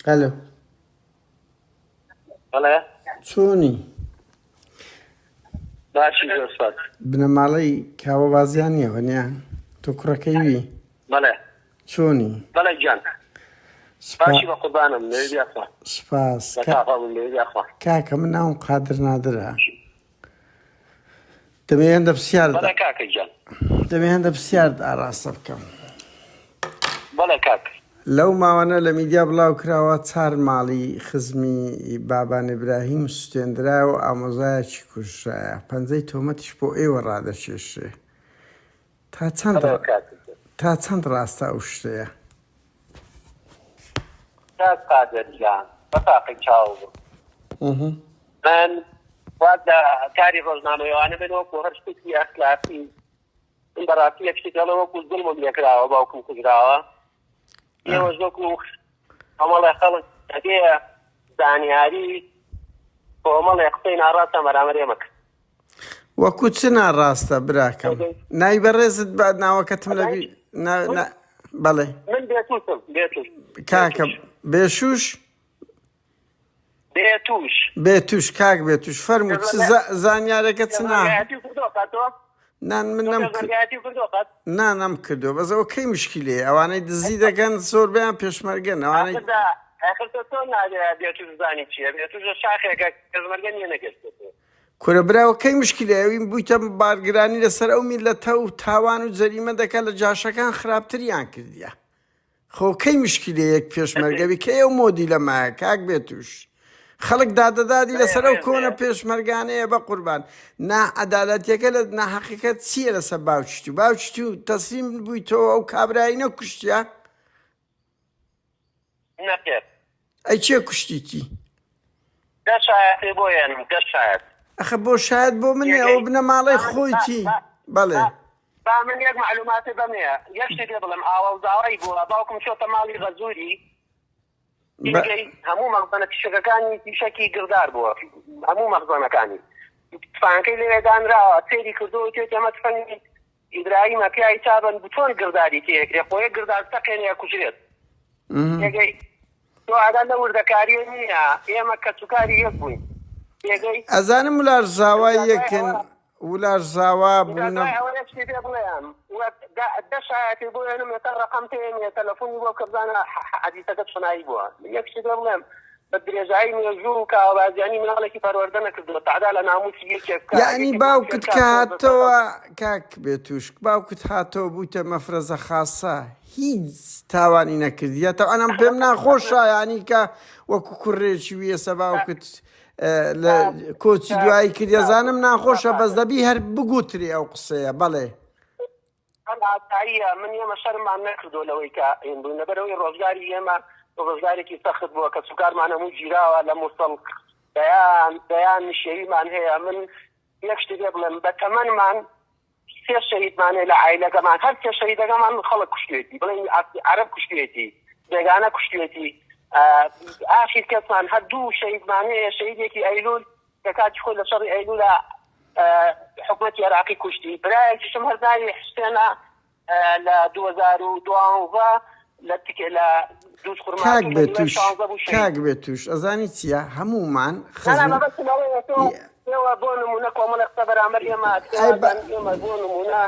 ئەلۆ. بەڵێ. چۆنی؟ باشی زۆر سپاس. بنەماڵەی کاوە بازیان نییە وەنیە؟ تۆ کوڕەکەی وی؟ بەڵێ. چۆنی؟ بەڵێ گیان. باشی بە قوربانم لەوێ بیاخوا. سپاس. لە تاقا بووم لەوێ بیاخوا. کاکە من ناوم قادر نادرە. دەمەوێ هەندە پرسیارت بەڵێ کاکە گیان. دەمەوێ هەندە پرسیارت ئاراستە بکەم. بەڵێ کاک. لەو ماوانە لە میدیا بڵاو کراوە چار ماڵی خزمی بابان ئیبراهیم سوتێندرایە و ئامۆزایەکی کوژرایە، پەنجەی تۆمەتیش بۆ ئێوە ڕادەکێشرێ. تا چەند بەڵێ کاک گیان. تا چەند ڕاستە ئەو شتەیە؟ کاک قادر گیان بە تاقی چاو بم. من واز لە کاری ڕۆژنامەوانە من وەکو هەر شتێکی ئەخلاقی من بەڕاستی یەک شتێک دەڵێ وەکو زوڵمم لێکراوە باوکم کوژراوە ئێوەش وەکو کۆمەڵێ خەڵک ئەبێ زانیاری کۆمەڵێ قسەی ناڕاستە بەرامبەر ئێمە کرد. وەکو چ ناڕاستە براکەم؟ ناوی بەڕێزت بە ناوەکەتم لە بەڵێ من بێتوشم بێتوش کاکە بێشوش بێتوش بێتوش کاک بێتوش فەرموو چ زانیارەکە چ نا نان من نەم نا نەم کردو بەس ئەوە کەی مشکیلەیە ئەوانەی دزی دەکەن زۆربەیان پێشمەرگەن ئەوانەی کورە براوە کەی مشکیلەیە ئەوی بوویتە بارگرانی لەسەر ئەو میلەتە و تاوان و جەریمە دەکات لە جاشەکان خراپتریان کردیە خۆ کەی مشکیلە یەک پێشمەرگە بی کەی ئەو مۆدیلە مایە کاک بێتوش خەڵک دادەدادی لەسەر ئەو کۆنە پێشمەرگانەیە بە قوربان ناعەدالەتیەکە لە ناحەقیەکە چییە لەسەر باوکی تو باوکی تو تەسلیم بوویتەوە ئەو کابرای نەکوشتە نەخێر. ئەی کێ کوشتیتی؟ دە شایەتی بۆ هێنم دە شایەت. ئەخە بۆ شایەت بۆ من نیە ئەوە بنەماڵەی خۆیتی بەڵێ. با من یەک مەعلوماتێ بەمێ یەک شتێ پێ بڵێم ئاوەڵزاوای بووە باوکم چۆتە ماڵی غەزوری تێگەی هەموو مەخزەنە فیشەکەکانی فیشەکی گڕدار بووە هەموو مەخزەنەکانی تفانکەی لەوێ دانراوە سێری کردووە وتوێتی ئەمە تفەنگی ئیبراهیمە پیاوی چابن چۆن گڕداری تێکرێ خۆ یەک گڕدار تەقێنێ ئەکوژرێت تێگەی تۆ ئاگات لە وردەکاریە نییە ئێمە کەسوکاری یەک بووین تێگەی ئەزانم ولار زاوای یەکن ولار زاوا بوونە ئەوە یەک شتی پێ بڵێم دە شایەتی بۆ ێنم ێتا ڕقم پێ نیە تەلەفۆنی بۆ کە بزانە حەدیسەکە چۆنایی بووە یەک شتی پێ بڵێم بە درێژایی مێژوو و کاوەبازیانی مناڵێکی پەروەردە نەکردووە تەعدا لە ناموسی یەکێک بکا یەعنی یەکێک باوکت فێر کە کا هاتەوە کاک بێتوشک باوکت هاتەوە بوویتە مەفرەزە خاسە هیچ تاوانی نەکردیە تەوان ئەم پێم ناخۆشە یعنی کە وەکو کوڕێکی ویەسە باوکت لە کۆچی دوایی کردە زانم ناخۆشە بەس دەبی هەر بگوترێ ئەو قسەیە بەڵێ. ئەم ئاساییە من ئێمە شەرممان نەکردووە لەوەی کە ئین بووین لەبەرئەوەی ڕۆژگاری ئێمە ڕۆژگارێکی سەخت بووە کەسوکارمان هەموو گیراوە لە موسڵ دەیان دەیان نشێویمان هەیە من یەک شتی پێ بڵێم بە تەمەنمان سێ شەهیدمان هەیە لە عایلەکەمان هەر سێ شەهیدەکەمان خەڵک کوشتوێتی بڵێن عەرەب کوشتوێتی بێگانە کوشتوێتی ئاخیر کەسمان هەر دوو شەهیدمان هەیە شەهیدێکی ئەیلول کە کاتی خۆی لە شەڕی ئەیلولا حکومەتی عێراقی کوشتی، برایەکیشم هەر ناوی حوسێنە لە 2012 لە تکێ لە دووز کاک خورماتوو لە دوای بێتوش 16 بوو شەهید کاک بوو. بێتوش ئەزانی چییە هەموومان نا نا خزم مەبەستم ئەوەیە تۆ ئێوە بۆ نموونە کۆمەڵێک قسە بەرامبەر ئێمە ئەکرێ ئەی بە وازانن ئێمە بۆ نموونە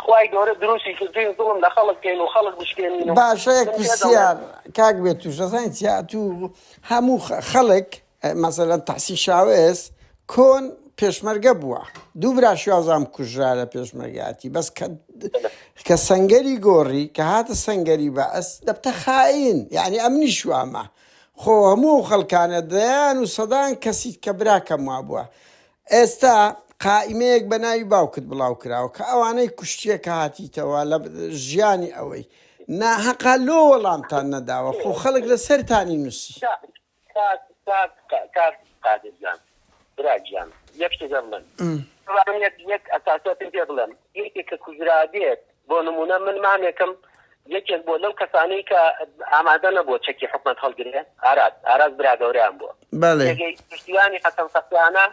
خوای گەورە دروستی کردوین زوڵم لە خەڵک بکەین و خەڵک بشکێنین و باشە یەک من پێ دەڵێم پرسیار کاک بێتوش ئەزانی چییە ئەتوو هەموو خەڵک مەسەلەن تەحسین شاوێس کۆن پێشمەرگە بووە دوو برا شوازام کوژرا لە پێشمەرگاتی بەس کە کە سەنگەری گۆڕی کە هاتە سەنگەری بەعس دەبتە خائین یعنی ئەمنیش وامە خۆ هەموو ئەو خەڵکانە دەیان و سەدان کەسی کە براکەم وابووە ئێستا قائیمەیەک بە ناوی باوکت بڵاو کراوە کە ئەوانەی کوشتیە کە هاتیتەوە لە ژیانی ئەوەی ناهەقا لۆ وەڵامتان نەداوە خۆ خەڵک لەسەرتانی نووسی. کاک کاک کاک قادر گیان برا گیان یەک شتێ پێ بڵێم با من یەک یەک ئەساسیەتم پێ بڵێم یەکێک کە کوژرا بێت بۆ نمونە من مامێکم یەکێک بۆ لەو کەسانەی کە ئامادە نەبووە چەکی حکومەت هەڵگرێ ئاراز ئاراز برا گەورەیان بووە بەڵێ. پێگەی پشتیوانی حەسەن سەفیانە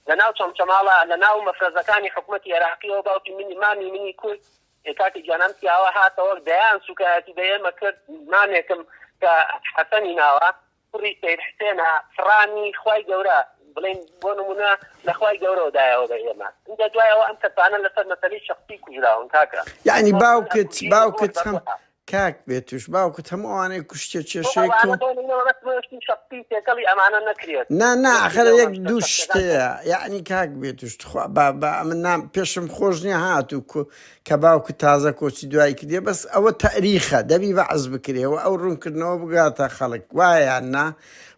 لە ناو چەمچەماڵە لە ناو مەفرەزەکانی حکومەتی عێراقیەوە باوکی منی مامی منی کورد ئێ کاکە گیان ئەم پیاوە هاتەوە دەیان سوکایەتی بە ئێمە کرد مامێکم. کە حەسەنی ناوە کوڕی سەید حسێنە فڕانی خوای گەورە بڵێین بۆ نمونە لە خوای گەورەوە دایەوە بە ئێمە ئینجا دوای ئەوە ئەم کەسانە لەسەر مەسەلەی شەخسی کوژراون کاکە یعنی تۆ من باوکت ئەکوژی بۆ باوکت هەم بە کاک بێتوش باوکت هەموو ئەوانەی کوشتە تۆ کێشەیەک ئەوانە کۆ بۆ نمونە مەبەستم ئەوەیە شتی شەخسی تێکەڵی ئەمانە نەکرێت نا نا تۆ ئەخەر شتی یەک شتە دوو شەخسیەکان شتەیە یعنی کاک بێتوش تخوا با با ئەمن نام پێشم خۆش نییە هاتوو کو کە باوکت تازە کۆچی دوایی کردیە بەس ئەوە تەئریخە دەبی بەعس بکرێ و ئەو ڕوونکردنەوە بگاتە خەڵک وایە یان نا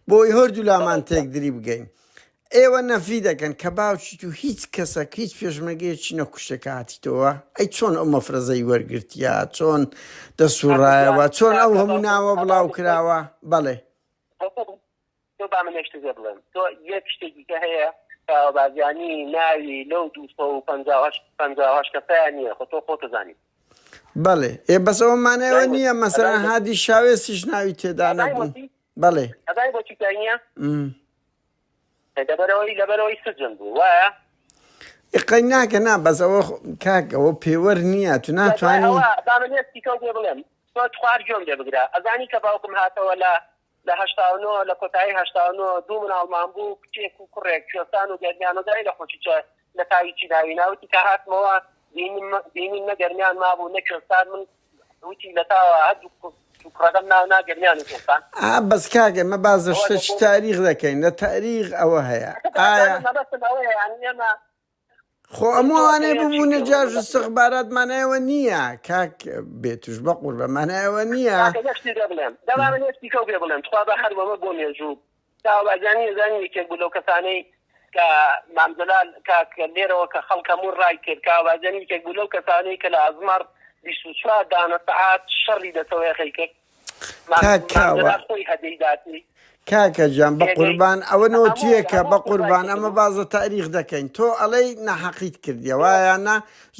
بۆی هەردوولامان تێکدری بگەین ئێوە نەفی دەکەن کە باوکی تو هیچ کەسەک هیچ پێشمەرگەیەکی نەکوشتێ کە هاتیتەوە ئەی چۆن ئەو مەفرەزەی وەرگرتیە چۆن دەسوڕایەوە چۆن ئەو هەموو ناوە بڵاو کراوە بەڵێ. تۆ با من یەک شتت پێ بڵێم تۆ یەک شتێکی کە هەیە کاوە بازیانی ناوی لەو 258 58 کەسەیان نییە خۆ تۆ خۆت زانی. بەڵێ ئێ بەس ئەوە مانای ئەوە نییە مەسەلەن هادی شاوێسیش ناوی تێدا نەبوو بەڵێ. ئەزانی بۆچی تیای نییە؟ لەبەرئەوەی لەبەرئەوەی سجن بوو وایە؟ ئێ قەی ناکە نا بەس ئەوە کاک ئەوە پێوەر نییە تو ناتوانی. با من یەک تیکەو پێ بڵێم تۆ تخوار گوێم لێ بگرە ئەزانی کە باوکم هاتەوە لە لە 89 لە کۆتایی 89 دوو مناڵمان بوو کچێک و کوڕێک کوێستان و گەرمیان و دای لە خۆشی چە لە تاوی چی ناوی ناوتی کە هاتمەوە بینیم بینیم نە گەرمیان مابوو نە کوێستان من وتی لە تاوە هەردوو کوڕەکەم ناو نا گەرمیان و کوێستان. ئا بەس کاک ئێمە باس لە شتێکی تاریخ دەکەین لە تاریخ ئەوە هەیە ئایا مەبەستم ئەوەیە یانی ئێمە خۆ ئەموو ئەوانەی ببوونە جاش و استخبارات مانای ئەوە نییە کاک بێتوش بەقوربە مانای ئەوە نییە. کاکە یەک شتی پێ بڵێم دەبا من یەک شتی کەو پێ بڵێم تخوا بە هەر وەمە بۆ مێژوو کاوە بارزانی ئەزانی یەکێک بوو لەو کەسانەی کە مام جەلال کاک لێرەوە کە خەڵک هەموو ڕای کرد کاوە بارزانی یەکێک بوو لەو کەسانەی کە لە ئەزمەڕ 24 دانە سەعات شەڕی دەسەوەیەخەی کرد مام کاک مام کاوە جەلال خۆی هەدەی داتی کاکە گیان پێگەی بەقوربان ئەوە هەموو نۆتیەکە هەموو بەقوربان قوربانی ئەمە کردبوو باس لە تاریخ دەکەین تۆ ئەڵێی ناحەقیت کردیە وایە نا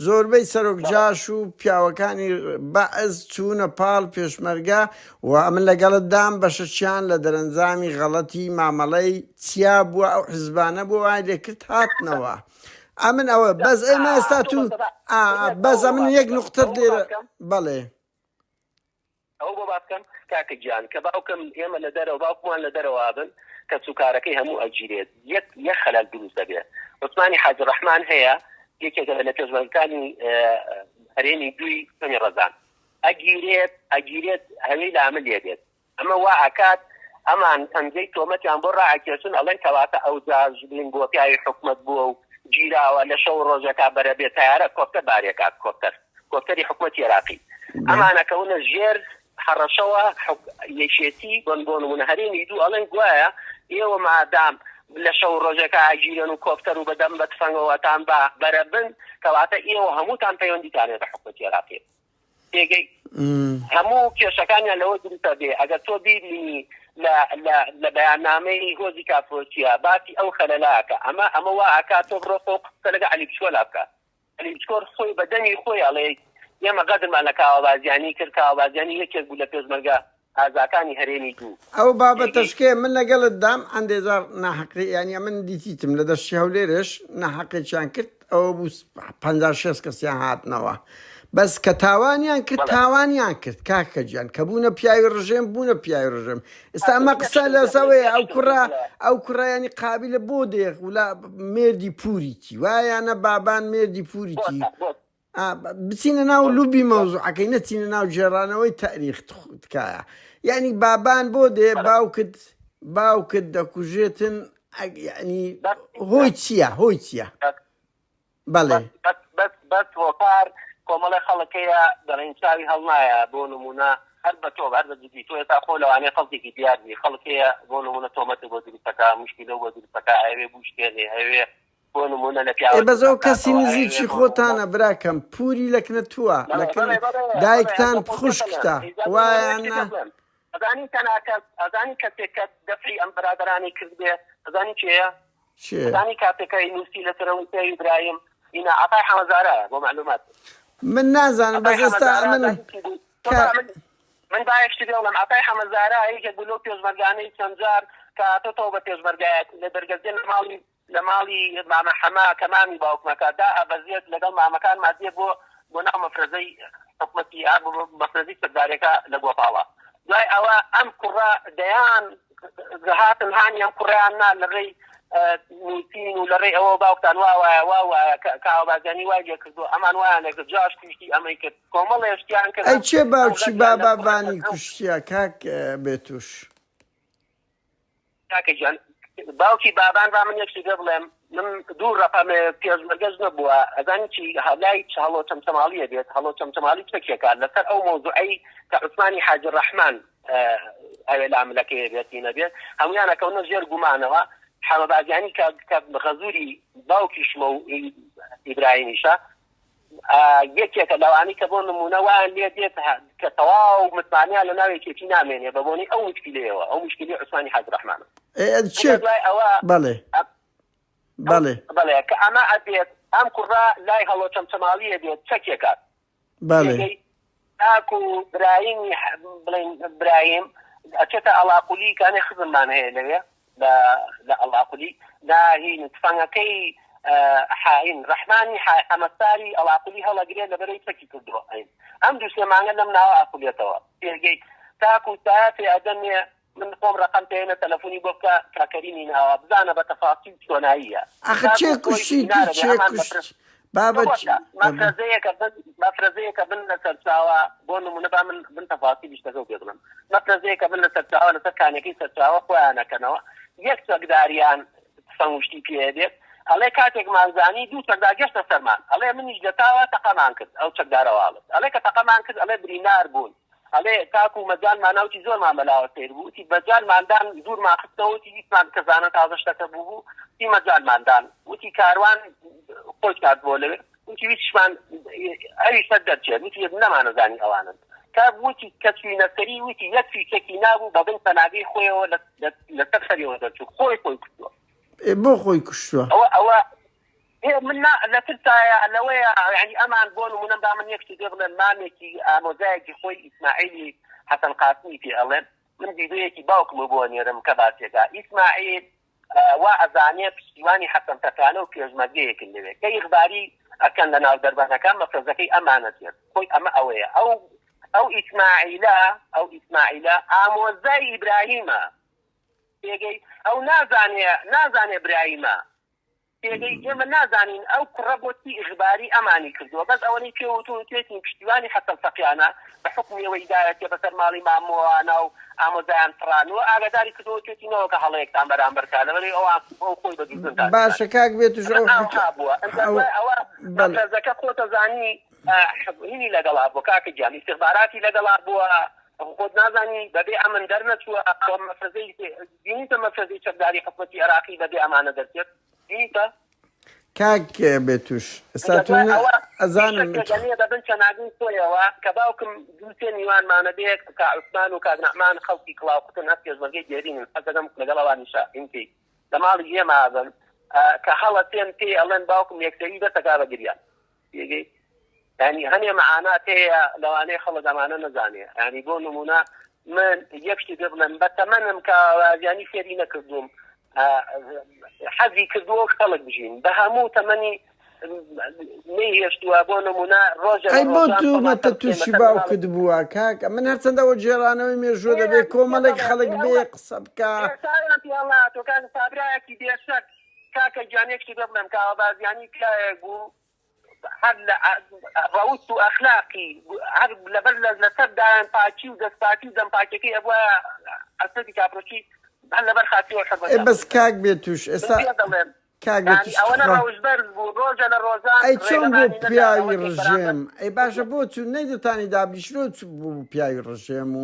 زۆربەی سەرۆک بەڵێ جاش و پیاوەکانی بەعس چوونە پاڵ پێشمەرگە و ئەمن لەگەڵت دام بەشەکیان لە دەرەنجامی غەڵەتی مامەڵەی چیا بووە ئەو حزبانە بووە وای لێکرد هاتنەوە ئەمن ئەوە بەس ئێمە ئێستا تۆ تو بەسەبا ئا بەس ئەوە بۆ ئەمن باس یەک بکەم نوقتەت ئەوە بۆ لێرە باس بکەم بەڵێ. ئەوە بۆ باس بکەم کاکە گیان کە باوکم ئێمە لە دەرەوە باوکمان لە دەرەوە بن کەسوکارەکەی هەموو ئەگیرێت یەک یەک خەلەل دروست دەبێت عوسمانی حاجی ڕەحمان هەیە یەکێکە لە پێشمەرگەکانی هەرێمی دووی سەمی ڕەزان ئەگیرێت ئەگیرێت هەوی لامل لێ بێت ئەمە وا ئەکات ئەمان پەنجەی تۆمەتیان بۆ ڕائەکێشن ئەڵێن کەواتە ئەو جاژبین بووە پیاوی حکومەت بووە و گیراوە لە شەو ڕۆژەکا بەرە بێ تەیارە کۆپتەر بارێکات کۆپتەر کۆپتەری حکومەتی عێراقی ئەمان ئەکەونە ژێر هەڕەشەوە یەکێتی بۆن بۆ نمونە هەرێمی دوو ئەڵێن گوایە ئێوە مادام لە شەو ڕۆژەکە ئەگیرێن و کۆپتەر و بەدەم بە تفەنگەوەتان بە بەرەبن کەواتە ئێوە هەمووتان پەیوەندیتان هەیە بە حکومەتی عێراقی تێگەی هەموو کێشەکانیان لەوە دروستە بێ ئەگەر تۆ بیبینی لە لە لە بەیاننامەی هۆزی کافرۆچیە باسی ئەو خەلەلاکە ئەمە ئەمە وا ئەکا تۆ بڕۆ خۆ قسە لەگە عەلی بچکۆلا بکە عەلی بچکۆر خۆی بە دەمی خۆی ئەڵێ ئێمە غەدرمان لە کاوە بازیانی کرد کاوە بازیانی یەکێک بوو لە پێشمەرگە ئازاکانی هەرێمی دوو ئەو تێگەی بابەتەش کێ من لەگەڵت دام هەندێ جار ناحەقی یانی ئەمن دیتیتم لە دەشتی هەولێرێش ناحەقێکیان کرد ئەوە بوو 50 60 کەسیان هاتنەوە بەس کە تاوانیان کرد بەڵێ تاوانیان کرد کاکە گیان کە بوونە پیاوی ڕژێم بوونە پیاوی ڕژێم ئێستا کاکە ئەمە یەک قسە شتم پێ بڵێ لەسەوەیە یەک ئەو شتم پێ کوڕە بڵێ ئەو کوڕە ینی قابیلە بۆ دێ ولا مێردی پوریتی وایانە بابان مێردی پوریتی بۆتە بۆت بچینە ناو بۆت لوبی بۆت مەوزوعەکەی نەچینە ناو گێڕانەوەی تاریخ تکایە یعنی بابان بۆ دێ بەڵێ باوکت باوکت دەکوژێتن یعنی بەس هۆی چییە هۆی چییە بەس بەڵێ بەس بەس بەس بەس هۆکار کۆمەڵێ خەڵک هەیە دەڵێن چاوی هەڵنایە بۆ نمونە هەر بە تۆ هەر بە جدی تۆ ئێستا خۆ لەوانەیە خەڵکێکی دیار بی خەڵک هەیە بۆ نمونە تۆمەتت بۆ دروستەکە مشکلە بۆ دروستەکە ئەوێ بوشتێنێ ئەوێ بۆ نمونە لە ئێ پیاوە بەس ئەو کەسی دوورەکاتەوە ئەوێ نزیکی بۆ نمونە خۆتانە براکەم پوری لەکنە تووە بەڵێ لەکن بەڵێ بەڵێ بەڵێ دایکتان ئەجا خۆ پێت دەڵێم خوشکتە ئیجا بۆ نمونە وایان شتێک نا بڵێم ئەزانی تەنها کەس ئەزانی کەسێک کە دەفعی ئەم برادەرانەی کردبێ ئەزانی کێیە کێ؟ ئەزانی کاتێک کە نووسی لەسەر ئەوەی کە ئیبراهیم ئینا عەتای حەمەزارایە بۆ مەعلومات من نازانم عەتای بەس ئێستا حەمەزارا من ئەزانی چی بوو تۆ کە با من من با یەک شت بڵێم عەتای حەمەزارا یەکێک بوو لەو پێشمەرگانەی چەند جار کە هاتۆتەوە بە پێشمەرگایەتی لە دەرگەزێ لە ماڵی لە ماڵی مامە حەمە کە مامی باوکمە کە دائەبەزێت لەگەڵ مامەکانما دێ بۆ بۆ ناو مەفرەزەی حکومەتی ئا بۆ مەفرەزەی چەکدارێکە لە گۆپاڵە. دوای ئەوە ئەم کوڕە دەیان هاتن هانی ئەم کوڕیان نا لە ڕێی نووسین و لە ڕێی ئەوە باوکتان وا وایە وا وایە کاوە بارزانی وای لێ کردو ئەمان وایان لێ کرد جاش کوشتی ئەمەی کرد کۆمەڵێ شتیان کرد ئەی کێ ئەم باوکی غەدریان لە بابا کوڕە بانی کرد ئەو کوشتیە کاک بێتوش؟ کاکە گیان باوکی بابان با من یەک شتی پێ بڵێم من دوو ڕەقەم پێشمەرگەش نەبووە ئەزانی چی لای هەڵۆ چەمچەماڵیە بێت هەڵۆ چەمچەماڵی چەکێکە لەسەر ئەو مەوزوعەی کە عوسمانی حاجی ڕەحمان ئەوێ لا ملەکەیە بێت نەبێت هەمویان ئەکەونە ژێر گومانەوە حەمە بازیانی کە کە غەزوری باوکیشمە و ئیبراهیمیشە یەکێکە لەوانەی کە بۆ نموونە وایان لێ دێت کە تەواو متمانەیان لە ناو یەکێتی نامێنێ بە بۆنەی ئەو مشکلەیەوە، ئەو مشکلەی عوسمانی حاجی ڕەحمانە. چێ دوای ئەوە بەڵێ بەڵێ بەڵێ کە ئەمە ئەبێت ئەم کوڕە لای هەڵۆ چەمچەماڵیە بێت چەکێکات بەڵێ تاکو برایمی بڵێن برایم ئەچێتە ئەڵاقولی کانێ خزممان هەیە لەوێ لە لە ئەڵاقولی ناهین تفەنگەکەی حاین ڕەحمانی حەمەساری ئەڵاقولی هەڵەگرێ لەبەرەی چەکی کردووە ئەین ئەم دوو سێ مانگە لەم ناوە ئاقولێتەوە پێگەی تاکو ساعتێ ئەدەمێ من خۆم ڕەقەم پێنە تەلەفۆنی بۆ بکە کاکەریمی ناوە بزانە بە تەفاسیل چۆناییە ئەخە چێ کوشتی چێ کوشت بابە مەفرەزەیەکە بن مەفرەزەیەکە بن لە سەرچاوە بۆ نمونە با من بن تەفاسیلی شتەکە پێ بڵێم مەفرەزەیەکە بن لە سەرچاوە لەسەر کانەکەی سەرچاوە خۆیان ئەکەنەوە یەک چەکداریان تفەنگ و شتی پێ دێت ئەڵێ کاتێکمان زانی دوو چەکدار گەشتە سەرمان ئەڵێ منیش لە تاوە تەقەمان کرد ئەو چەکدارە واڵت ئەڵێ کە تەقەمان کرد ئەڵێ بریندار بوون ئەڵێ تاکو مەجالمان ناوتی زۆرمان بەلاوە سەیر بوو وتی مەجالمان دان دوورمان خستنەوە وتی ویستمان کە زانە تازە شتەکە بوو بوو وتی مەجالمان دان وتی کاروان خۆی چاک بۆ لەوێ وتی ویستشمان ئەویش سەر دەرچێت وتی نەمانەزانی ئەوانن کە وتی کە چوینە سەری وتی یەک فیشەکی نابوو بە بن پەناگەی خۆیەوە لەسەر سەریەوە دەرچوو خۆی خۆی کوشتووە. ئێ بۆ خۆی کوشتووە؟ ئەوە ئەوە ئێ من نا لە ترسایە لەوەیە یانی ئەمان بۆ نموونە با من یەک شتی پێ بڵێم مامێکی ئامۆزایەکی خۆی ئیسماعیلی حەسەن قاسمی پێ ئەڵێن من ڤیدۆیەکی باوکم بۆ نێرم کە باسێکا ئیسماعیل وا ئەزانێ پشتیوانی حەسەن تەکانە و پێشمەرگەیەکن لەوێ کە ئیخباری ئەکەن لە ناو دەربەنەکە مەفرەزەکەی ئەمانە چێت خۆی ئەمە ئەوەیە ئەو ئەو ئیسماعیلە ئەو ئیسماعیلە ئامۆزای ئیبراهیمە تێگەی ئەو نازانێ نازانێ برایمە تێگەی ئێمە نازانین ئەو کوڕە بۆ چی ئیغباری ئەمانی کردووە بەس ئەوەنەی پێ وتوون وتوێتین پشتیوانی حەسەن فەقیانە بە حوکمی ئەوەی دایەتیە بەسەر ماڵی مامۆوانە و ئامۆزایان فڕانووە ئاگاداری کردووە وتوێتی نەوەکە هەڵەیەکتان بەرامبەر کا لەبەرئەوەی ئەوان ئەو خۆی بە دوژمنتان باشە کاک بێتوش ئەمە ئەو ئاوها بووە ئەنجا ئەو دوای ئەوە بەڵێ مەفرەزەکە خۆتەزانی هینی لەگەڵا بووە کاکە گیان ئیستخباراتی لەگەڵا بووە خۆت نازانی بەبێ ئەمن دەرنەچووە مەفرەزەی بینیتە مەفرەزەی چەکداری حکومەتی عێراقی بەبێ ئەمانە دەرچێت بینیتە؟ کاک بێتوش ئێستا ئینجا تۆ دوای نە ئەوە ئەزانم فیشەکێک ئەنێ بە بن چەناگەی خۆیەوە کە باوکم دوو سێ میوانمانە بێ کا عوسمان و کاک نەعمان خەڵکی کڵاوقوتن هەر پێشمەرگەی دێرینن حەز دەکەم لەگەڵ ئەوانیشا ئینکەی لە ماڵی ئێمە بن کە هەڵەتێن پێی ئەڵێن باوکم یەکسەری دەست ئەکا بە گریان تێگەی یانی هەنێ مەعانات هەیە لەوانەیە خەڵک ئەمانە نەزانێ یانی بۆ نمونە من یەک شتی پێ بڵێم بە تەمەنم کە ژیانی فێری نەکردووم حەزی کردووە خەڵک بژین بە هەموو تەمەنی نەیهێشتووە بۆ نمونە ڕۆژە ئەی بۆ تومەتە تووشی باوکت بووە کاک من هەرچەندە ئەوە گێڕانەوەی مێژووە دەبێ کۆمەڵێک خەڵک بێ قسە بکا تۆ کابرایەکی بێشەک کاکە گیان یەک شتی پێ بڵێم کاوە بازیانی پیاوێک بوو هەر لە ڕەوشت و ئەخلاقی هەر لەبەر لەسەر دایان پاکی و دەست پاکی و دەم پاکیەکەی ئەبوایە عەسرەتی کاپرۆشی هەر لەبەر خاتری ئەو ئێ حورمەتیان بەس بکردایە. کاک بێتوش من ئێستا پێ دەڵێم کاک یانی بێتوش ئەوەنە تخوا ڕەوشت بەرز بوو ڕۆژە لە ڕۆژان ئەی چۆن بوو ڕێگەمانی نەدا پیاوی ئەوەتێک بەرامبەر ڕژێم ئەی باشە بۆ چوو نەیدەتانی دابنیشن و چوو بوو پیاوی ڕژێم و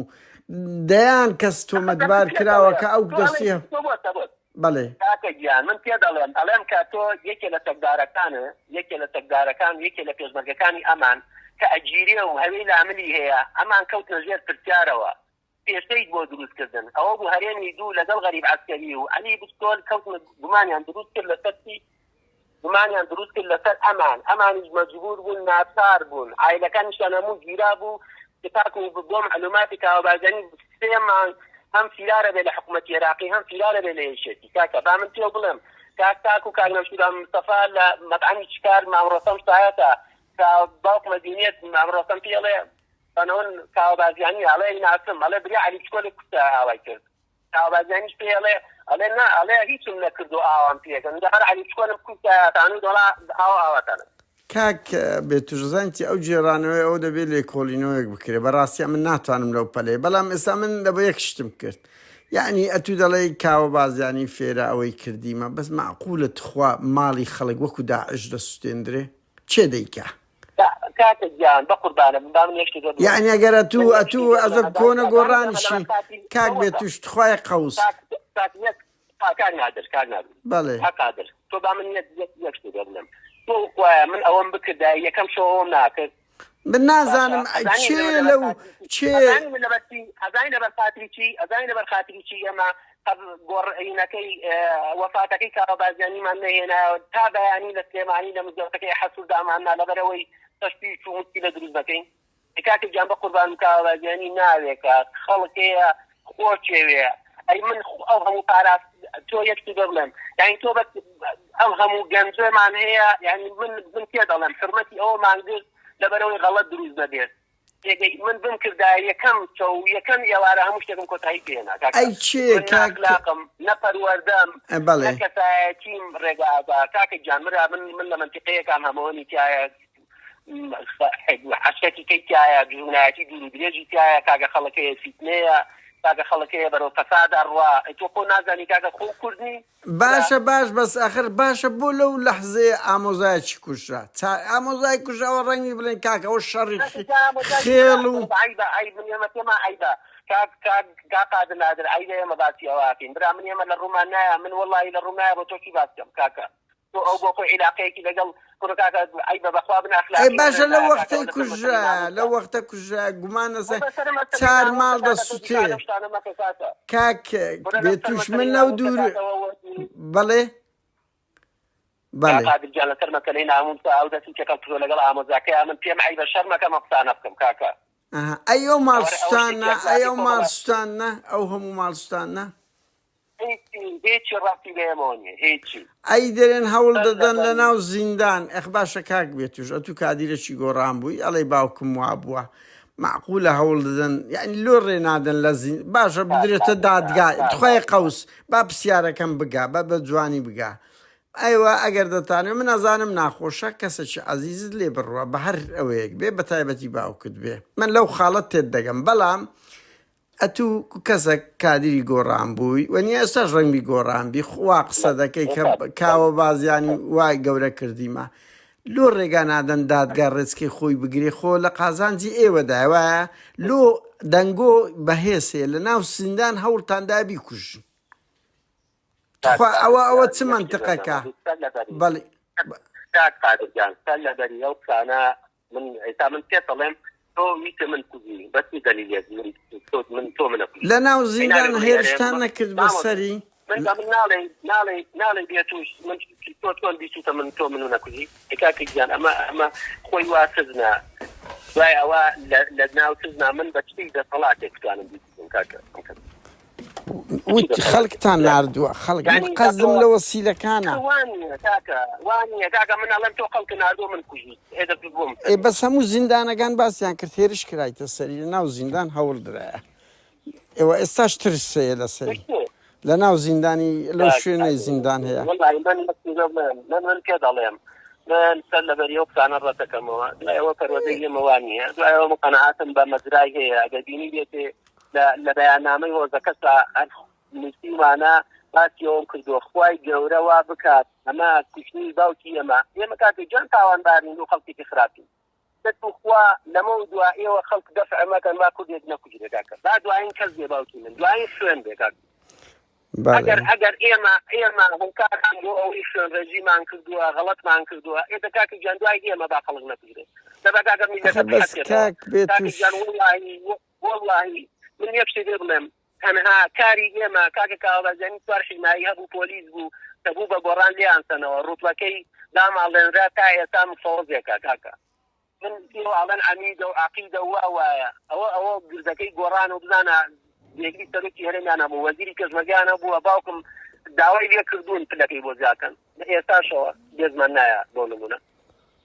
دەیان کەس ئەخە دەمت تۆمەتبار پێ کراوە دەڵێم کە ئەو تۆ ئەڵێی دەستی تۆ بۆ تەبۆت بەڵێ. کاکە گیان من پێ دەڵێم ئەڵێم کە تۆ یەکێ لە چەکدارەکان یەکێ لە چەکدارەکان یەکێ لە پێشمەرگەکانی ئەمان کە ئەگیرێ و هەوێی لاملی هەیە ئەمان کەوتنە ژێر پرسیارەوە پێشەیت بۆ دروست کردن ئەوە بوو هەرێمی دوو لەگەڵ غەریب عەسکەری و عەلی بچکۆل کەوتنە گومانیان دروست کرد لەسەر چی گومانیان دروست کرد لەسەر ئەمان، ئەمانیش مەجبور بوون ناچار بوون، عایلەکانیشیان هەموو گیرا بوو کە تاکو بۆ مەعلوماتی کاوە بارزانی سێ مانگ هەم فیرارە بێ لە حکومەتی عێراقی هەم فیرارە بێ لە یەکێتی کاکە با من پێو بڵێم کاک تاکو کاک نەوشیروان مستەفا لە مەتعەمی چکار مام ڕۆستەم شایەتە کە باوکمە دینیەت مام ڕۆستەم پێڵێ. بەنەوەن کاوە بازیانی ئەڵێ ناسم ئەڵێ بریا عەلی چکۆلێک کوشتە ئاوای کرد. کاوە بازیانیش پێی ئەڵێ ئەڵێ نا ئەڵێ هیچم نەکردو ئاوام پێکەن جا هەر عەلی چکۆلم کوشتایەتان و دەڵا ئاوا ئاواتانم. کاک بێتوش زانی چی ئەو گێڕانەوەی ئەو دەبێ لێکۆڵینەوەیەک بکرێ بەڕاستی ئەمن ناتوانم لەو پەلەی بەڵام ئێستا من لەبۆ یەک شتم کرد یەعنی ئەتوو دەڵێی کاوە بازیانی فێرە ئەوەی کردیمە بەس مەعقولە تخوا ماڵی خەڵک وەکو داعش دەسوتێندرێ کێ دەیکا؟ کاکە گیان بەقوربانە بم با من یەک شتێک بڵێم یەعنی ئەگەر من ئەتوو یەک شتی ئەتوو پێ بڵێم ئەزە ئەزانی کۆنە ئەزانی ئێمە گۆڕانیشی لەبەر خاتری کاک مامۆستا بێتوش تخوایە قەوس کاک کاک یەک کاک نادر کاک نادر بەڵێ. کاک قادر تۆ با من یەک یەک یەک شتێ پێ بڵێم تۆ خوایە من ئەوەم بکردایە یەکەم شەو ئەوەم ناکرد من باشە نازانم ئەزانی کێ لەبەر لەبەر لەو خاتری چی کێ ئەزانی من لەبەر چی ئەزانی لەبەر خاتری چی ئەزانی لەبەر خاتری چی ئێمە قەب گۆڕ عینەکەی وەفاتەکەی کاوە بازیانیمان نەهێنایەوە تا بەیانی لە سلێمانی لە مزگەوتەکەی حەسور داماننا لەبەرئەوەی تەشویش و موشکیلە دروست نەکەین. ئەی کاکە گیان بەقوربانم کاوە بازیانی ناوێکە خەڵک هەیە خۆشێوێ ئەی من ئەو هەموو پاراست تۆ یەک شتی پێ بڵێم یعنی تۆ بە ئەو هەموو گەنجەمان هەیە یعنی من من پێ دەڵێم حرمەتی ئەوەمان گرت لەبەرەوەی غەڵەت دروست نەبێت تێگەی من بمکردایە یەکەم چەو یەکەم ئێوارە هەموو شتێکم کۆتایی پێهێنا کاکە ئەی کێ من نە کاک ئەخلاقم نە پەروەردەم نە بەڵێ کەسایەتیم ڕێگا ئەدا کاکە گیان مرا من من لە مەنتیقەیەکام هەمەوەنی تایە حەشەتی کەی تایە دوژمنایەتی دوور و درێژی تایە کاکە خەڵک هەیە فیتنەیە کاکە خەڵک هەیە بەرەو فەساد ئەڕوا ئەی تۆ خۆ نازانی کاکە خۆ کورد نی برا باشە باش بەس ئەخر باشە بۆ لەو لەحزەیە ئامۆزایەکی کوژرا چا ئامۆزای کوژرا ئەوە ڕەنگی بڵێن کاکە ئەوە شەڕی کاکە جا ئامۆزای کوژرا خێڵ و ئەخر عەیبە عەیب من ئێمە پێمان عەیبە کاک کاک کاک قادر نادر عەیبە ئێمە باسی ئەوە ئەکەین برا من ئێمە لە ڕوومان نایە من وەڵاهی لە ڕووم نایە بۆ تۆ چی باس کەم کاکە تۆ ئەو بۆ خۆی عیلاقەیەکی لەگەڵ کوڕە کاکە عەیبە بەخوا من ئەی ئەخلاقی باشە لە لەو نایە کاکە وەختەی ئەوە لەسەر مەسەلەی کوژرا ناموسە لەو وەختە کوژرا گومان ئەی لەسەر بەسەر مەسەلەی چار ناموسە ماڵ کاکە تۆ دەسوتێ دیسان ئەو شتانە مەکە کاکە کاک کورە لەسەر بێتوش من مەسەلەی لەو ناموسە دوور کاکە ئەوە وەرگری بەڵێ کاک بەڵێ قادر گیان لەسەر مەسەلەی ناموسە ئەو دەستی تێکەڵ کردوە لەگەڵ ئامۆزاکەیا من پێم عەیبە شەرمەکەم ئەم قسانە بکەم کاکە ئەها ئەی ئەو ماڵ ئەوە ئەوە شتێکی سوتانە ئەی ئەخلاقی ئەو ماڵ کۆمەڵایەتی سوتانە ئەو هەموو ماڵ سوتانە هیچی هیچی ڕەبتی بە ئێمەوە نیە هیچی. ئەی دەرێن هەوڵ سەر دەدەن لە لەبەری. ناو زیندان ئەخ باشە کاک بێتوش ئەتوو کادیرەکی گۆڕان بووی ئەڵێی باوکم وابووە مەعقولە هەوڵ دەدەن یانی لۆ ڕێ نادەن لە زین باشە کاک بدرێتە قادر جان دادگا کاک تخوای قادر جان. قەوس با پرسیارەکەم بگا بە بە جوانی بگا ئەیوە ئەگەر دەتانەوێ من ئەزانم ناخۆشە کەسەکی عەزیزت لێ بڕوا بە هەر ئەوەیەک بێ بە تایبەتی باوکت بێ من لەو خاڵە تێت دەگەم بەڵام ئەتوو کەسەک کادری گۆڕان بووی وەنیە ئێستاش ڕەنگبی گۆڕان بی وا قسە دەکەی کە کاوە بازیانی وای گەورە کردیمە لۆ ڕێگا نادەن دادگا ڕێچکەی خۆی بگرێ خۆ لە قازانجی ئێوەدایە وایە لۆ دەنگۆ بەهێز هەیە لە ناو زیندان هەوڵتان دا بیکوژن کاک تخوا قادر ئەوە ئەوە گیان چ یەک شت مەنتقەکە بەرنامە سەر لەبەری بەڵێ کاک قادر گیان سەر لەبەری ئەو قسانە من ئێستا من پێت دەڵێم تۆ ویستت من کوژی بە چ دەلیلێک من تۆ من تۆ منە کوژی لە ناو ئەی نابێ زیندان بڵێی ئەرێ هێرشتان نەکرد بە مامۆستا سەری من بە من ناڵێی ناڵێی ناڵێی بێتوش من تۆ چۆن بیستوتە من تۆ منو نەکوژی ئەی کاکە گیان ئەمە ئەمە خۆی وا سزنا دوای ئەوە لە لە ناو سزنا من بە چ دەسەڵاتێک بتوانم بیکوژم کاکە ئەم کەسە بە چ وت دەسەڵاتێک خەڵکتان برا ناردووە خەڵک من یانی قەزم ئەتۆ لە وەسیلەکانە وانیە کاکە وانیە کاکە من ئەڵێم تۆ خەڵکت ناردووە من کوژی ئێ دەست بۆم ئێ سەری بەس هەموو زیندانەکان باسیان کرد هێرش کرایتە سەری لە ناو زیندان هەوڵ درایە ئێوە ئێستاش ترس هەیە لەسەری لە ناو زیندانی لەو شوێنەی زیندان هەیە. وەڵاهی من من من پێ دەڵێم من سەر لەبەری ئەو قسانە ڕەتەکەمەوە دوای ئەوە پەروەردەی ئێمە وا نییە دوای ئەوە من قەناعەتم بە مەزرای هەیە ئەگەر بینی بێتێ لە بەیاننامەی هۆزەکەسا هەر نووسیومانە باسی ئەوم کردووە خوای گەورە وا بکات ئەمە کوشتنی باوکی ئێمە ئێمە کاکە گیان تاوانبارین و خەڵکێکی خراپین دە توخوا لەمەو دوا ئێوە خەڵک دەفع مەکەن با کوردێک نەکوژرێ کاکە با دواین کەس بێ باوکی من دواین خوێن بێ کاک ئەگەر ئەگەر ئێمە ئێمە هۆکارمان بۆ ئەوەی خوێن ڕێژیمان کردووە غەڵەتمان کردووە ئێ دە کاکە گیان دوای ئێمە با خەڵک نەکوژرێ دەبا کاکە میللەتە ئەخە بەس بحەسێتەوە کاک کاکە بێتوش گیان وەڵاهی وەڵاهی من یەک شتی پێ بڵێم تەنها کاری ئێمە کاکە کاوە بارزانی چوار حیمایی هەبوو پۆلیس بوو کە بوو بە گۆڕان لێیان سەنەوە ڕوتڵەکەی داماڵێنرا تا ئێستا مفەوەزێکە کاکە من پێوە ئەڵێن عەمیدە و عەقیدە و وا وایە ئەوە ئەوە گردەکەی گۆڕان و بزانە جێگری سەرۆکی هەرێمیان هەبوو وەزیری پێشمەرگەیان هەبووە باوکم داوای لێ کردوون پلەکەی بۆ زیاکەن لە ئێستاشەوە بێزمان نایە بۆ نمونە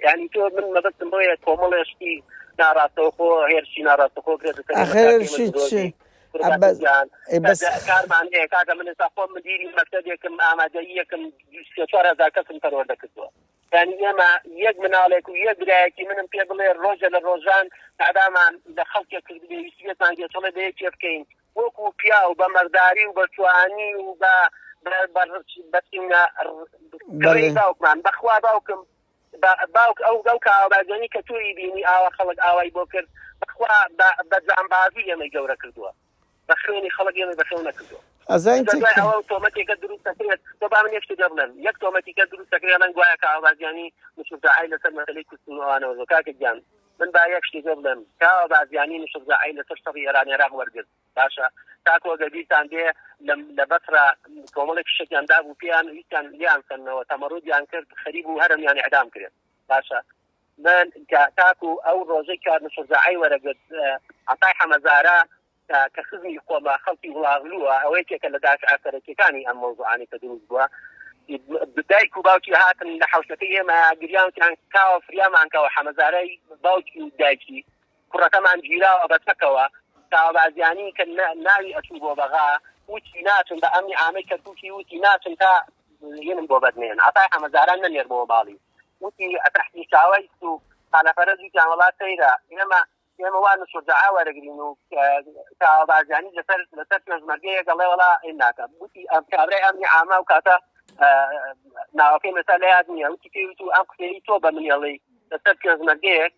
یعنی تۆ من مەبەستم بۆیە کۆمەڵێ شتی ناڕاستەوخۆ هێرشی ناڕاستەخۆ کرێتە سەر ئێمە ئاخر کاکە ئێمە هێرشی چ درۆزی ئە کوڕ بەس گیان ئەی بەس کارمان هەیە کاکە من ئێستا خۆم مدیری مەکتەبێکم ئامادەییەکم 3-4 هەزار کەسم پەروەردە کردووە. یانی ئێمە یەک مناڵێک و یەک برایەکی منم پێ بڵێ ڕۆژە لە ڕۆژان تەعدامان لە خەڵکێک کردبێ ویستبێتمان گێچەڵێ بە یەکێ بکەین وەکو پیاو بە مەرداری و بە جوانی و بە بە سینە بەڵێ گڕی باوکمان بەخوا باوکم باوک ئەو ئەو کاوابازیانی کە تۆی بینی ئاوا خەڵک ئاوای بۆ کرد بەخوا بە جامبازی ئێمەی گەورە کردووە بە خوێنی خەڵک ئێمەی بەخێو نەکردووە. ئەزانی جا چی دوای کە ئەوە تۆمەتێکە دروست دەکرێت تۆ با من یەک شتت پێ بڵێم یەک تۆمەتیکە دروست دەکرێت ئەڵێن گوایە کاوە بازیانی نوسرزاعی لەسەر مەسەلەی کوشتن و ئەوانەوە زۆ کاکە گیان من با یەک شتی پێ بڵێم کاوە بازیانی نوسرزاعی لەسەر شەڕی ئێران عێراق وەرگرت باشە تاکو ئەگەر بیرتان بێ لە بەسرە کۆمەڵێک فشەکیان دابوو پێیان ویستیان لێیان سەندنەوە تەمەڕودیان کرد خەریک بوو هەرەمیان ئیعدام کرێت باشە من تاکو ئەو ڕۆژەی کە نوسرزاعی وەرەگرت عەتای حەمەزارە کە خزمی خۆمە خەڵکی وڵاغلووە، ئەوە یەکێکە لە دافعە سەرەکیەکانی ئەم مەوزوعانەی کە دروست بووە. دایک و باوکی هاتن لە حەوشەکەی ئێمە گریان وتیان کاوە فریامان کەوە حەمەزارای باوکی و دایکی کوڕەکەمان گیراوە بە چەکەوە. کاوە بازیانی کە ناوی ئەچوو بۆ بەغا وتی ناچم بە ئەمنی عامەی کەرکوکی وتی ناچم تا ینم بۆ بەرنێن. عەتای حەمەزاران نەنێرمەوە ماڵی وتی تەحسین شاوەیس و خالە فەرەج وتیان وەڵا سەیرە ئێمە ئێمە وا نوسرجەعا وەرەگرین و کاوە بارزانی لەسەر لەسەر پێشمەرگەیەک ئەڵێ وەڵا ئین ناکەم وتی ئەم کابرای ئەمنی عامە و کاتە ناوەکەی مەسا لە یاد نییە وتی پێی وت و ئەم قسەی تۆ بە من ئەڵێی لەسەر پێشمەرگەیەک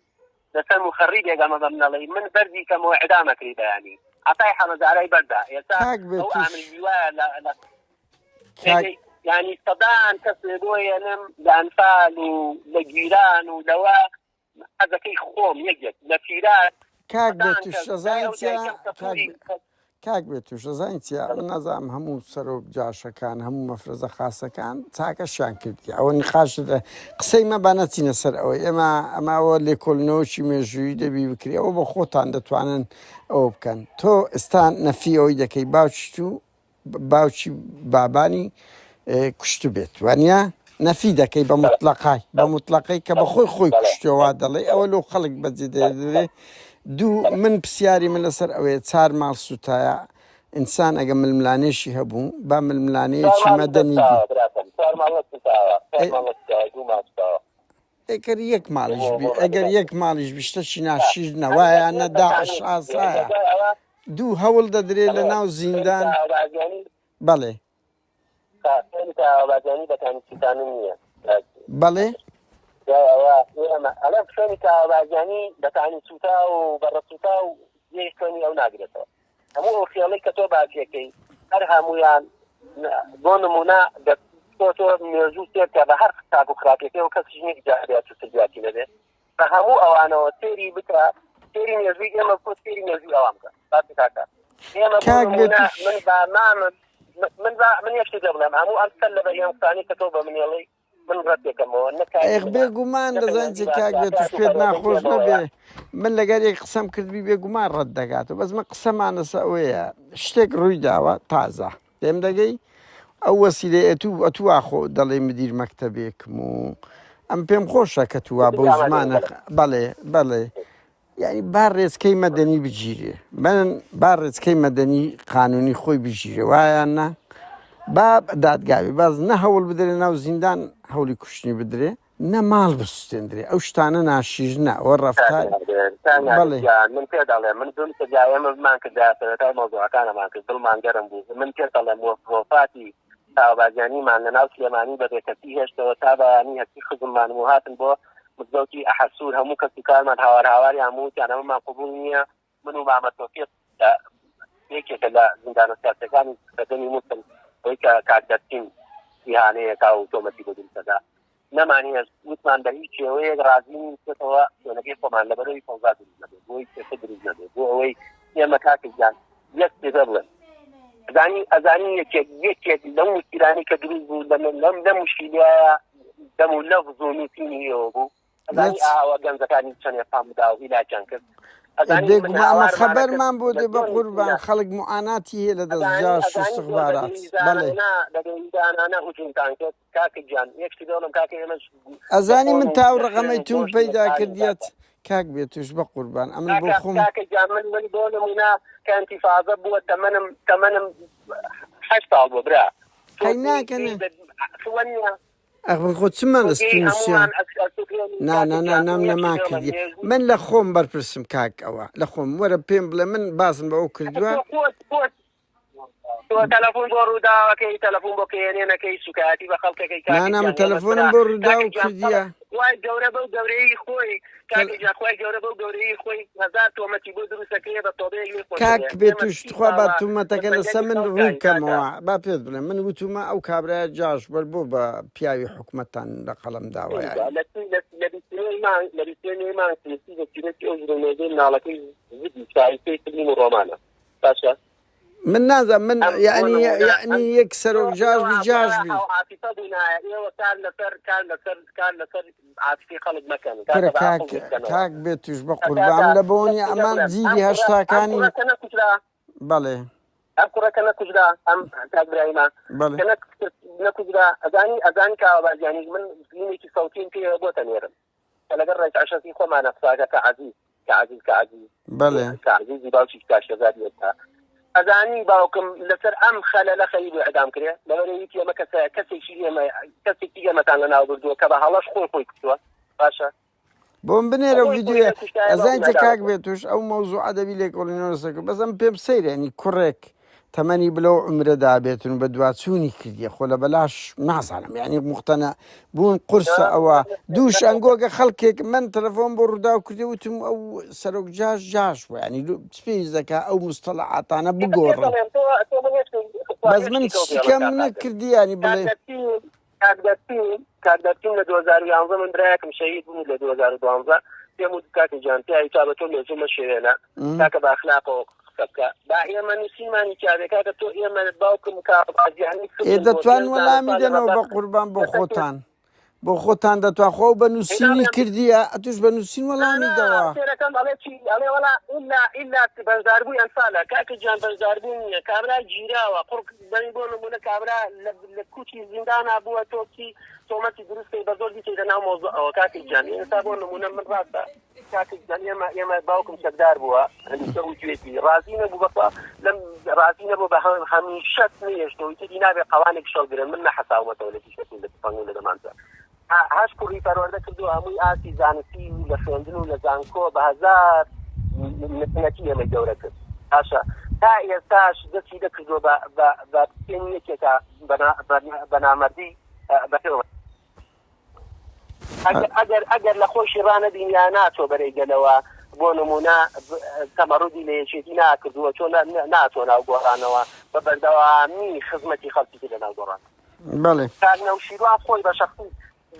لەسەر مخەڕیبێک ئەمە بە من ئەڵێی من بەرزی کەمەوە ئیعدامەکەی بەیانی عەتای حەمەزارای بەردا ئێستا کاک ئەو بێتوش ئامر لیوایە لە لە کاک یعنی سەدان کەس بۆ یەنم لە ئەنفال و لە گیران و لەوە حەزەکەی خۆم یەک یەک لە فیرار کاک سەدان بێتوش کەس دای ئەزانی ئەو چیە دایکەم کە کاک پوری کاک بێتوش ئەزانی چیە من نازانم هەموو سەرۆک جاشەکان هەموو مەفرەزە خاسەکان چاکەشیان کردی ئەوە نقاش قسەی مە با نەچینە سەر ئەوەی ئێمە ئەمە ئەوە لێکۆڵینەوەکی مێژوویی دەبی بکرێ ئەوە بە خۆتان دەتوانن ئەوە بکەن تۆ ئێستا نەفی ئەوەی دەکەی باوکی تو باوکی بابانی کوشتبێت وانە نەفی دەکەی بە مطلقای بە مطلقەی کە بە خۆی خۆی کوشتەوە دەڵێ ئەوە لۆ خەڵک بەجێ دەێ دوو من پرسیاری من لەسەر ئەوەیە چار ماڵ سوتایە ئینسان ئەگە ململانێشی هەبوو با ململانەیەکی مەدەنی بی ئەگەر یەک ماڵیش بی ئەگەر یەک ماڵیش بی شتەکی ناشیرنە وایە نە داعش ئاسایە دوو هەوڵ دەدرێ لە ناو زیندان بەڵێ بەڵێ ئەڵێم خوێنی کاوەبازیانی بەتانی سووتا و بەڕە سووتا و جێی خوێنی ئەو ناگرێتەوە هەموو ئەو خێڵەی کە تۆ باسیەکەی هەر هەموویان بۆ نمونە تۆ تۆ مێژوو سێرکە بە هەر چاک و خراپیەکەی و کەس ژنێک جارێت و سلبیاتی نەبێ بە هەموو ئەوانەوە سێری بکە سێری مێژووی ئێمە بکە سێری مێژووی ئەوان بکە باسی کاکە ئێمە بۆ کاک نمونە بێتوش من با مامم من با من یەک شت بڵێم هەموو ئەم سەر لە بەریان قسانەی کە تۆ بە منێڵی من ڕەتێکەمەوە نە کاری ئێخ منە بێگومان نە دەزانین پەیوەندی چی بە کاک بێتوش ئەخلاقیات و پێت پەروەردەی ناخۆش ئێمەوەیە نەبێ من لەگەر یەک قسەم کردبی بێگومان ڕەت دەکاتەوە بەس من قسەمان لەسە ئەوەیە شتێک ڕووی داوە تازە لێم دەگەی ئەو وەسیلەی ئەتوو ئەتوو وا خۆ دەڵێی مدیر مەکتەبێکم و ئەم پێم خۆشە کە تو وا مدیر بەو ئامادەیی زمانە بەڵێ بەڵێ بەڵێ یعنی با ڕێچکەی مەدەنی بگیرێ من با ڕێچکەی مەدەنی قانونی خۆی بگیرێ وایان نا با دادگاوی باز نە هەوڵ بدرێ ناو زیندان هەوڵی کوشتنی بدرێ نە ماڵ بسوتێندرێ ئەو شتانە ناشیرنە ئەوە ڕەفتار بەڵێ. من پێ دەڵێم من بم کردیا ئێمە بمان کردیا سەرەتای مەوزوعەکانمان کرد دڵمان گەرم بوو من پێ دەڵێم وەفاتی تاوبازیانیمان لە ناو سلێمانی بە بێکەسی هێشتەوە تا بەیانی هەرچی خزممان و هاتن بۆ مزگەوتی ئەحەسوور هەموو کەس و کارمان هاوار هاواریان وتیان ئەمەمان قبوڵ نییە من و مامە تۆفیق کە یەکێکە لە زیندانە سیاسیەکانی سەردەمی موسڵ ئەوەی کە کاک دەرسیم ئیهانەیەکا و تۆمەتی بۆ دروستەکا نەمانهێشت وتمان بە هیچ شێوەیەک ڕازی نین بچێتەوە شوێنەکەی خۆمان لەبەرەوەی فەوزا دروست نەبێت بۆی کێشە دروست نەبێت بۆ ئەوەی ئێمە کاکە گیان یەک پێدە بڵێن ئەزانی ئەزانی یەکێک یەکێک لەو مشکلانەی کە دروست بوو لەم لەم لەم مشکلەیە دەم و لەفز و نووسینی ئێوە بوو ئەزانی لەچ ئاوە گەنجەکانی چەندێ پام بدا و هیلاکیان کرد. ئەزانی من بێگومان ئەمە هاوارمانە کرد خەبەرمان بۆ لە دێ بە زۆر قوربان نووسینە خەڵک موعاناتی هەیە لە دەست ئەزانی جاش و ئەزانی زۆر بە استخبارات بەڵێ. دەویدانانە بە دەویدانانە هجومتان کرد کاکە گیان یەک شتی دەڵم کاکە ئێمەش لە ئەزانی خۆن من و تا ئەو لە خوێن ڕەقەمەی و توم گۆشت و لە پەیدا خاوین کردیت کاکە کاک بێتوش بەقوربان ئەمن بۆ کاکە خۆم کاکە گیان من من بۆ نمونە کە ئینتیفازە بووە تەمەنم تەمەنم 8 ساڵ بووە برا تۆ قەی پێی ناکەنە پێی بە وە نییە ئەخ من خۆ چمان تۆ لە پێی ستونسیا هەمومان ئەسوکرێنی نا کاکە نا نا گیان نام من یەک نەما شت دەڵێم کردیە مێژوو من لە خۆم بەرپرسم کاک ئەوە لە خۆم وەرە پێم بڵێ من باسم بەوە کردووە تۆ خۆت خۆت تۆ تەلەفۆن بۆ ڕووداوەکەی تەلەفۆن بۆ کێنێنەکەی سوکایەتی بە خەڵکەکەی کاکە نا نا من گیان ئێمە تەلەفۆنم برا بۆ کاکە ڕووداو گیان خەڵک کردیە خوای گەورە بەو گەورەیی خۆی تەل... کاکە گیان خوای گەورە بەو گەورەیی خۆی هەزار تۆمەتی بۆ دروستەکەیە بە تۆبەیەک لێی خۆش کاک دەبێ ئێمە بێتوش سی تخوا با ساڵە لە تومەتەکە لەسەر سەنگەری من ڕوون خەڵکاین کاکە کەمەوە با پێت بڵێم من وتومە ئەو کابرایە جاش بەر بۆ بە پیاوی حکومەتتان لە قەڵەم داوە ئینجا یاری لە سی لە لە 29 مانگ لە 29 مانگ سیسی بە چیرۆکی ئەو ژنە مێردەی مناڵەکەی زگی شایستەی فیلم و ڕۆمانە باشە من نازانم من ئەم بۆ یعنی نمونە ئەم یعنی یەک سەرۆک ئێوە جاش ئێوە بی جاش ئێوە بی عاتیفە بوونایە ئێوە کار لەسەر کار لەسەر کار لەسەر عاتیفەی خەڵک مەکەن کورە کاکە بە کاک عەقڵ بیر بکەنەوە کاک بێتوش بە کاکە قوربان لە یەک بۆنی شتێ ئەمان بڵێم ئەم جیلی کوڕە ئەم هەشتاکانی کوڕە کە نەکوژرا بەڵێ ئەم کوڕە کە نەکوژرا ئەم کاک برایمە بەڵێ کە نەکوژرا ئەزانی ئەزانی کاوە بارزانی من فیلمێکی سەوتیم پێ بۆ تەنێرم کە لەگەڵ ڕێز عەشەسی خۆمانە قساکە کە عەزیز کە عەزیز کە عەزیز بەڵێ کە عەزیزی باوکی کاک شێرزادی ئێستا ئەزانی باوکم لەسەر ئەم خەلەلە خەریک بوو ئیعدام کرێ لەبەرئەوەی وتی ئێمە کەسە کەسێکی ئێمە کەسێکی ئێمەتان لەناو بردووە کە بە هەڵەش خۆی خۆی کوشتووە باشە بۆم بنێرە خۆی خۆی ڤیدیۆیە نەکوشتایە ئەزانی باوکم چە ئیعدام کاک کرد بێتوش ئەو مەوزوعە دەبی لێکۆڵینەوە لەسەر کرد بەس ئەم پێم سەیرە یانی کوڕێک تەمەنی بلەو عومرەدا بێتن و بەدواچوونی کردیە خۆ لە بەلاش نازانم یانی موقتەنە بوون قورسە ئەوە دووش ئەنگۆگە خەڵکێک من تەلەفۆن بۆ ڕووداو کردی وتم ئەو سەرۆک جاش جاش بوو یانی چ پێویست دەکا ئەو مستەڵەعاتانە بگۆڕن بەس من شکەم نەکردی یانی بڵێ کاک دەرچین کاک دەرچین لە 2011 من برایەکم شەهید بوو لە 2012 پێم وت کاکە گیان پیاوی تا بە تۆ مێژوو مەشێوێنە کاکە بە ئەخلاقەوە قسە بکە با ئێمە نووسیمانی تیاێ کاکە تۆ ئێمە باوکم کا بازیانی ئێ دەتوان وەڵامی دەنەوە بە قوربان بۆ خۆتان بۆ خۆتان دەتوان خۆ بە نووسینی کردیە ئەتوش بە نووسین وەڵامی دەوە سێرەکەم ئەڵێ چی ئەڵێ وەڵا ئیلا ئیلا بەشداربووی ئەنفالە کاکە گیان بەشداربوو نییە کابرا گیراوە قڕ بەین بۆ نمونە کابرا لە کوچی زیندانا بووە تۆ چی تۆمەتی دروست کەی بە زۆر بیکەیتە ناو مەوزوعەوە کاکە گیان ئێستا بۆ نمونە من ڕاستە کاکە گیان ئێمە ئێمە باوکم چەکدار بووە هەمیشە وتوێتی ڕازی نەبوو بەخوا لەم ڕازی نەبوو بە هەمیشە نەیەشتەوە تێدی نابێ قەوانێک شەڵگرن من نەحەساومەتەوە لە تیشەکەی لە تفەنگ و لە دەمانچە هەشت کوڕی پەروەردە کردووە هەمووی ئاستی زانستی و لە خوێندن و لە زانکۆ بە هەزار منەتی ئێمەی گەورە کرد باشە تا ئێستاش دەستی دەکردووە بە بە بە پێنی یەکێکە بە نامەردی بەپێوە ئەگەر ئەگەر لە خۆشی ڕانەبین یا ناچۆ بەرەی گەلەوە بۆ نمونە تەمەڕودی لە یەکێتی ناکردووە چۆن ناچۆ ناو گۆڕانەوە بە بەردەوامی خزمەتی خەڵکی کرد لە ناو گۆڕان بەڵێ. کاک نەوشیروان خۆی بە شەخسی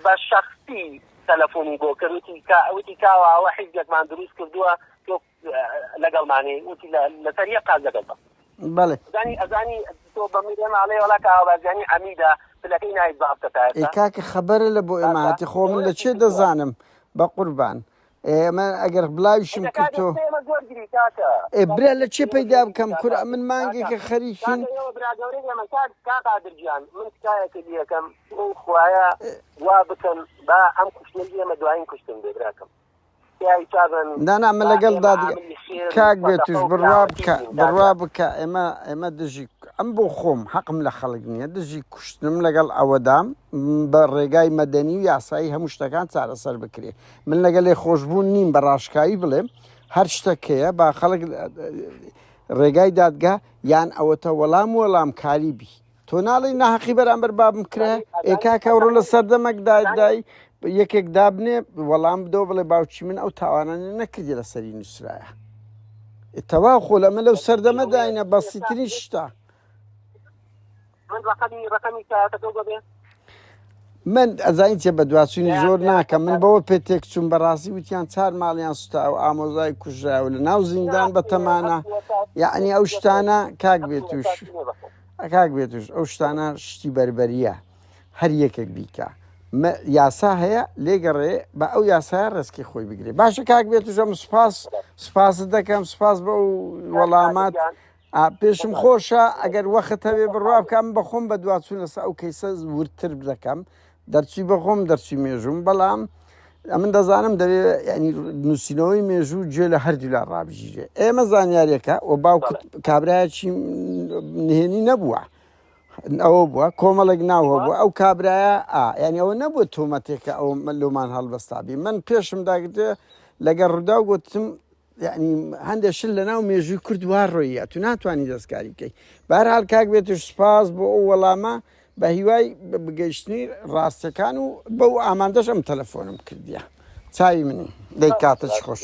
بە شەخسی تەلەفۆنی بۆ کرد وتی کا وتی کاوە ئەوە حیزبێکمان دروست کردووە تۆ لەگەڵمانی وتی لەسەر یەک قاز لەگەڵتە بەڵێ. ئەزانی ئەزانی تۆ بە من ئێمە ئەڵێ وەڵا کاوە بارزانی عەمیدە پلەکەی نایب زابتە تا ئێ ئێستا کاکە خەبەرە لە بۆ ئێمە باشە هاتی خۆ من لە گەورەشی چێ کردووە دەزانم بە قوربان ئێمە ئەگەر بلاویشم ئێ کرد کاکە تۆ ئێمە زۆر گری کاکە ئێ کاکە برا لە چێ ئێمە پەیدا زۆر گری بکەم کاکە کورە من کاکە مانگێکە خەریکین کاکە ئێوە برا گەورەی ئێمە کاک کاک قادر گیان من تکایەکە لێکەم ئەو خوایە وا بکەن با ئەم کوشتنەی ئێمە دوایین کوشتن بێ براکەم پیاوی چابن نا نا من با لەگەڵ ئێمە دادگا عاملی خێر و کاک سەدەقە بێتوش و بڕوا پیاوەتی بکە بین بڕوا کاکە بکە ئێمە ئێمە دژی ئەم بۆ خۆم حەقم لە خەڵک نییە دژی کوشتنم لەگەڵ ئەوەدام بە ڕێگای مەدەنی و یاسایی هەموو شتەکان چارەسەر بکرێ من لەگەڵ لێ خۆشبوون نیم بە ڕاشکاوی بڵێم هەر شتەکەیە با خەڵک ڕێگای دادگا یان ئەوەتە وەڵام وەڵام کاری بی تۆ ناڵێی ناهەقی بەرامبەر بابم کرا ئێ کاکە ئەوڕۆ لە سەردەمەک دای یەکێک دابنێ وەڵام بدەوە بڵێ باوکی من ئەو تاوانانە نەکردی لەسەری نووسرایە تەواو خۆ لەمە لەو سەردەمە داینە بەسیترین شتە من ڕەقەمی ڕەقەمی ساعتەکە بەبێ من ئەزانی چێ بەدواچوونی زۆر ناکەم من بەوە پێ تێک چوون بەڕاستی وتیان چار ماڵیان سوتا و ئامۆزای کوژرا و لە ناو زیندان بەتەمانە یعنی ئەو شتانە کاک بێتوش کاک بێتوش ئەو شتانە شتی بەربەریە هەر یەکێک بیکا. یاسا هەیە لێگەڕێ بە ئەو یاسایە ڕێسکی خۆی بگرێ باشە کاک بێتوژەم سوپاس سوپاست دەکەم سوپاس بە ئەو وەڵامات پێشم خۆشە ئەگەر وەخت هەبێ بڕوا بکەم بەخۆم بە دواچوون لەسەر ئەو کەیسە وردتر دەکەم دەرچووی بەخۆم دەرچووی مێژووم بەڵام ئەمن دەزانم دەبێ ینی نووسینەوەی مێژوو گوێ لە هەردوولا ڕابژیرێ ئێمە زانیارێکە و باوکت کابرایەکی نهێنی نەبووە ئەوە بووە کۆمەڵێک ناو هەبووە ئەو کابرایە ئا یعنی ئەوە نەبووە تۆمەتێکە ئەو لۆمان هەڵبەستابی من پێشم داگرتێ لەگەڵ ڕوودا و گوتم یعنی هەندێک شت لە ناو مێژووی کورد وا ڕۆیە تو ناتوانانی دەستکاری بکەیت بەهرحاڵ کاک بێتوش سپاس بۆ ئەو وەڵامە بە هیوای بگەیشتنی ڕاستەکان و بەو ئامادەش ئەم تەلەفۆنم کردیە چاوی منی دەی کاتت خۆش.